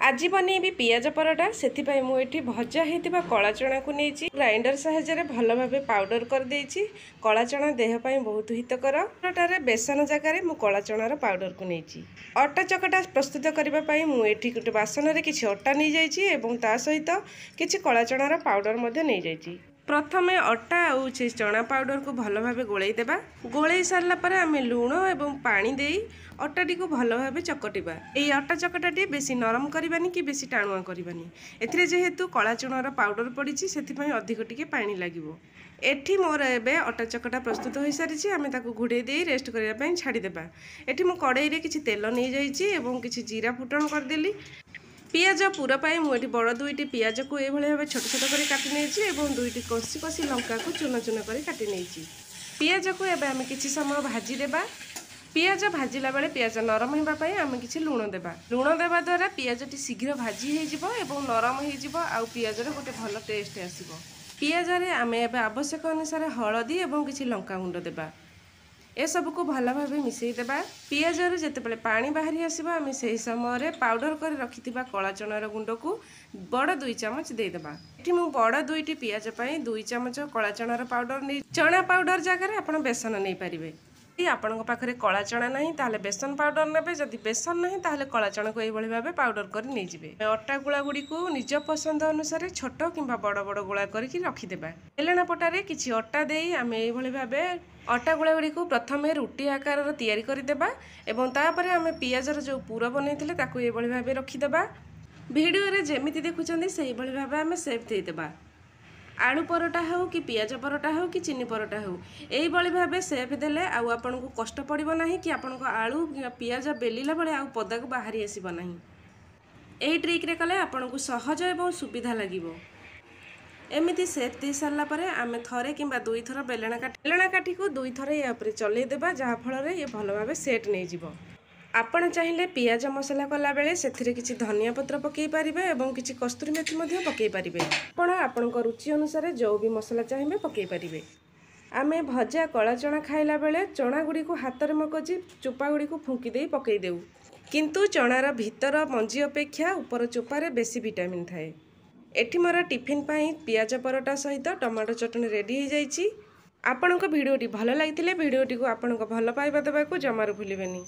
ଆଜି ବନେଇବି ପିଆଜ ପରଟା। ସେଥିପାଇଁ ମୁଁ ଏଠି ଭଜା ହେଇଥିବା କଳା ଚଣାକୁ ନେଇଛି। ଗ୍ରାଇଣ୍ଡର ସାହାଯ୍ୟରେ ଭଲ ଭାବେ ପାଉଡର କରିଦେଇଛି। କଳା ଚଣା ଦେହ ପାଇଁ ବହୁତ ହିତକର। ପରଟାରେ ବେସନ ଜାଗାରେ ମୁଁ କଳା ଚଣାର ପାଉଡରକୁ ନେଇଛି। ଅଟା ଚକଟା ପ୍ରସ୍ତୁତ କରିବା ପାଇଁ ମୁଁ ଏଠି ଗୋଟେ ବାସନରେ କିଛି ଅଟା ନେଇଯାଇଛି ଏବଂ ତା ସହିତ କିଛି କଳା ଚଣାର ପାଉଡର ମଧ୍ୟ ନେଇଯାଇଛି। ପ୍ରଥମେ ଅଟା ଆଉ ସେ ଚଣା ପାଉଡରକୁ ଭଲ ଭାବେ ଗୋଳେଇ ଦେବା। ଗୋଳେଇ ସାରିଲା ପରେ ଆମେ ଲୁଣ ଏବଂ ପାଣି ଦେଇ ଅଟାଟିକୁ ଭଲ ଭାବେ ଚକଟିବା। ଏଇ ଅଟା ଚକଟାଟି ବେଶୀ ନରମ କରିବାନି କି ବେଶୀ ଟାଣୁଆ କରିବାନି। ଏଥିରେ ଯେହେତୁ କଳା ଚଣାର ପାଉଡର ପଡ଼ିଛି, ସେଥିପାଇଁ ଅଧିକ ଟିକେ ପାଣି ଲାଗିବ। ଏଠି ମୋର ଏବେ ଅଟା ଚକଟା ପ୍ରସ୍ତୁତ ହୋଇସାରିଛି। ଆମେ ତାକୁ ଘୋଡ଼େଇ ଦେଇ ରେଷ୍ଟ କରିବା ପାଇଁ ଛାଡ଼ିଦେବା। ଏଠି ମୁଁ କଡ଼େଇରେ କିଛି ତେଲ ନେଇଯାଇଛି ଏବଂ କିଛି ଜିରା ଫୁଟଣ କରିଦେଲି। ପିଆଜ ପୁର ପାଇଁ ମୁଁ ଏଠି ବଡ଼ ଦୁଇଟି ପିଆଜକୁ ଏଇଭଳି ଭାବେ ଛୋଟ ଛୋଟ କରି କାଟି ନେଇଛି ଏବଂ ଦୁଇଟି କଷି କଷି ଲଙ୍କାକୁ ଚୁନ ଚୁନ କରି କାଟି ନେଇଛି। ପିଆଜକୁ ଏବେ ଆମେ କିଛି ସମୟ ଭାଜିଦେବା। ପିଆଜ ଭାଜିଲା ବେଳେ ପିଆଜ ନରମ ହେବା ପାଇଁ ଆମେ କିଛି ଲୁଣ ଦେବା। ଲୁଣ ଦେବା ଦ୍ୱାରା ପିଆଜଟି ଶୀଘ୍ର ଭାଜି ହେଇଯିବ ଏବଂ ନରମ ହେଇଯିବ, ଆଉ ପିଆଜର ଗୋଟେ ଭଲ ଟେଷ୍ଟ ଆସିବ। ପିଆଜରେ ଆମେ ଏବେ ଆବଶ୍ୟକ ଅନୁସାରେ ହଳଦୀ ଏବଂ କିଛି ଲଙ୍କା ଗୁଣ୍ଡ ଦେବା। ଏସବୁକୁ ଭଲ ଭାବେ ମିଶାଇ ଦେବା। ପିଆଜରୁ ଯେତେବେଳେ ପାଣି ବାହାରି ଆସିବ, ଆମେ ସେହି ସମୟରେ ପାଉଡର କରି ରଖିଥିବା କଳା ଚଣାର ଗୁଣ୍ଡକୁ ବଡ଼ 2 ଚାମଚ ଦେଇଦେବା। ଏଠି ମୁଁ ବଡ଼ ଦୁଇଟି ପିଆଜ ପାଇଁ 2 ଚାମଚ କଳା ଚଣାର ପାଉଡର ନେଇ, ଚଣା ପାଉଡର ଜାଗାରେ ଆପଣ ବେସନ ନେଇପାରିବେ। ଯଦି ଆପଣଙ୍କ ପାଖରେ କଳା ଚଣା ନାହିଁ, ତାହେଲେ ବେସନ ପାଉଡର ନେବେ। ଯଦି ବେସନ ନାହିଁ, ତାହେଲେ କଳା ଚଣାକୁ ଏଇଭଳି ଭାବେ ପାଉଡର କରି ନେଇଯିବେ। ଅଟା ଗୁଳା ଗୁଡ଼ିକୁ ନିଜ ପସନ୍ଦ ଅନୁସାରେ ଛୋଟ କିମ୍ବା ବଡ଼ ବଡ଼ ଗୋଳା କରିକି ରଖିଦେବା। ବେଲଣା ପଟାରେ କିଛି ଅଟା ଦେଇ ଆମେ ଏଇଭଳି ଭାବେ ଅଟା ଗୁଳା ଗୁଡ଼ିକୁ ପ୍ରଥମେ ରୁଟି ଆକାରର ତିଆରି କରିଦେବା ଏବଂ ତାପରେ ଆମେ ପିଆଜର ଯେଉଁ ପୁର ବନେଇଥିଲେ ତାକୁ ଏଇଭଳି ଭାବେ ରଖିଦେବା। ଭିଡ଼ିଓରେ ଯେମିତି ଦେଖୁଛନ୍ତି, ସେଇଭଳି ଭାବେ ଆମେ ସେପ୍ ଦେଇଦେବା। ଆଳୁ ପରଟା ହେଉ କି ପିଆଜ ପରଟା ହେଉ କି ଚିନି ପରଟା ହେଉ, ଏଇଭଳି ଭାବେ ସେପ୍ ଦେଲେ ଆଉ ଆପଣଙ୍କୁ କଷ୍ଟ ପଡ଼ିବ ନାହିଁ କି ଆପଣଙ୍କ ଆଳୁ କିମ୍ବା ପିଆଜ ବେଲିଲା ବେଳେ ଆଉ ପଦାକୁ ବାହାରି ଆସିବ ନାହିଁ। ଏହି ଟ୍ରିକ୍ରେ କଲେ ଆପଣଙ୍କୁ ସହଜ ଏବଂ ସୁବିଧା ଲାଗିବ। ଏମିତି ସେପ୍ ଦେଇ ସାରିଲା ପରେ ଆମେ ଥରେ କିମ୍ବା ଦୁଇଥର ବେଲଣା କାଠିକୁ ଦୁଇଥର ୟା ଉପରେ ଚଲେଇ ଦେବା, ଯାହାଫଳରେ ଇଏ ଭଲ ଭାବେ ସେଟ୍ ନେଇଯିବ। ଆପଣ ଚାହିଁଲେ ପିଆଜ ମସଲା କଲାବେଳେ ସେଥିରେ କିଛି ଧନିଆ ପତ୍ର ପକାଇ ପାରିବେ ଏବଂ କିଛି କସ୍ତୁରୀ ମେଥି ମଧ୍ୟ ପକାଇ ପାରିବେ। ଆପଣ ଆପଣଙ୍କ ରୁଚି ଅନୁସାରେ ଯେଉଁ ବି ମସଲା ଚାହିଁବେ ପକାଇ ପାରିବେ। ଆମେ ଭଜା କଳା ଚଣା ଖାଇଲା ବେଳେ ଚଣା ଗୁଡ଼ିକୁ ହାତରେ ମକଚି ଚୋପା ଗୁଡ଼ିକୁ ଫୁଙ୍କି ଦେଇ ପକାଇ ଦେଉ, କିନ୍ତୁ ଚଣାର ଭିତର ମଞ୍ଜି ଅପେକ୍ଷା ଉପର ଚୋପାରେ ବେଶୀ ଭିଟାମିନ୍ ଥାଏ। ଏଠି ମୋର ଟିଫିନ୍ ପାଇଁ ପିଆଜ ପରଟା ସହିତ ଟମାଟୋ ଚଟଣି ରେଡ଼ି ହେଇଯାଇଛି। ଆପଣଙ୍କ ଭିଡ଼ିଓଟି ଭଲ ଲାଗିଥିଲେ ଭିଡ଼ିଓଟିକୁ ଆପଣଙ୍କ ଭଲ ପାଇବା ଦେବାକୁ ଜମାରୁ ଭୁଲିବେନି।